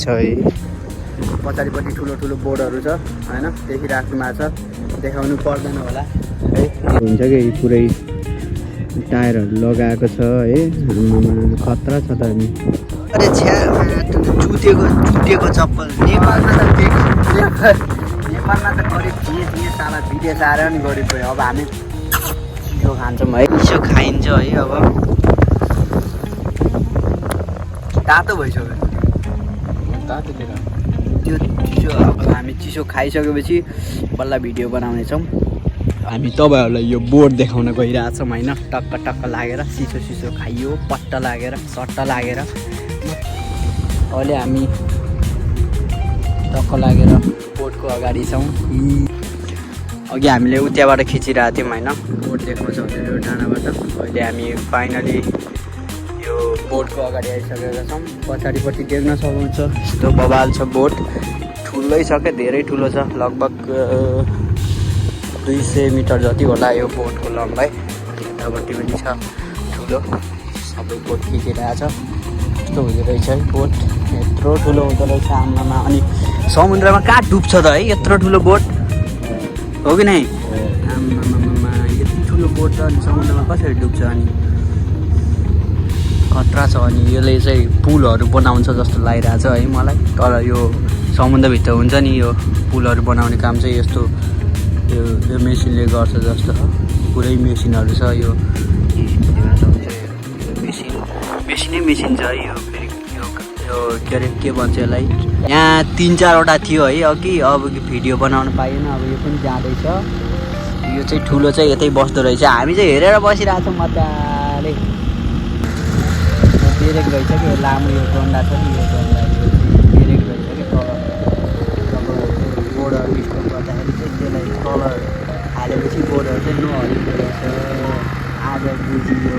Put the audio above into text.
छ है पछाडिपट्टि ठुलो ठुलो बोर्डहरू छ हैन देखिराख्नु भएको छ देखाउनु पर्दैन होला है हुन्छ कि पुरै टायरहरू लगाएको छ है खतरा छ त अनि अरे छ्या चुतेको चप्पल नेपालमा त गरिब थिए साला विदेश आएर नि गरिब भयो अब हामी चिसो खान्छौँ है चिसो खाइन्छ है अब तातो भइसक्यो त्यो चिसो अब हामी चिसो खाइसकेपछि बल्ल भिडियो बनाउनेछौँ हामी तपाईँहरूलाई यो बोर्ड देखाउन गइरहेछौँ होइन टक्क टक्क लागेर चिसो खाइयो पट्ट लागेर सट्ट लागेर अहिले हामी टक्क लागेर बोर्डको अगाडि छौँ अघि हामीले उताबाट खिचिरहेको थियौँ होइन बोर्ड देखाउँछ भनेर डाँडाबाट अहिले हामी फाइनली यो बोर्डको अगाडि आइसकेका छौँ पछाडिपट्टि देख्न सक्नुहुन्छ यस्तो बवाल छ बोर्ड ठुलै छ क्या धेरै ठुलो छ लगभग 200 मिटर जति होला यो बोर्डको लम्बाइ यतापट्टि पनि छ ठुलो सबै बोर्ड खिचिरहेको छ यस्तो हुँदो रहेछ है बोट यत्रो ठुलो हुँदो रहेछ आमामा अनि समुद्रमा कहाँ डुब्छ त है यत्रो ठुलो बोट हो कि नै आमामा यति ठुलो बोट छ अनि समुद्रमा कसरी डुब्छ अनि खतरा छ अनि यसले चाहिँ पुलहरू बनाउँछ जस्तो लागिरहेछ है मलाई तर यो समुद्रभित्र हुन्छ नि यो पुलहरू बनाउने काम चाहिँ यस्तो यो मेसिनले गर्छ जस्तो छ पुरै मेसिनहरू छ यो मेसिन छ है यो फेरि यो के अरे के भन्छ यसलाई यहाँ 3-4वटा थियो है अघि अब भिडियो बनाउन पाइएन अब यो पनि जाँदैछ यो चाहिँ ठुलो चाहिँ यतै बस्दो रहेछ हामी चाहिँ हेरेर बसिरहेको छौँ मजाले ब्रेक रहेछ कि लामो यो डन्डा छ नि यो डन्डा ब्रेक रहेछ कि तल बोर्डहरू स्टप गर्दाखेरि चाहिँ त्यसलाई तल हालेपछि बोर्डहरू चाहिँ नहल्लिँदो रहेछ आज बुझियो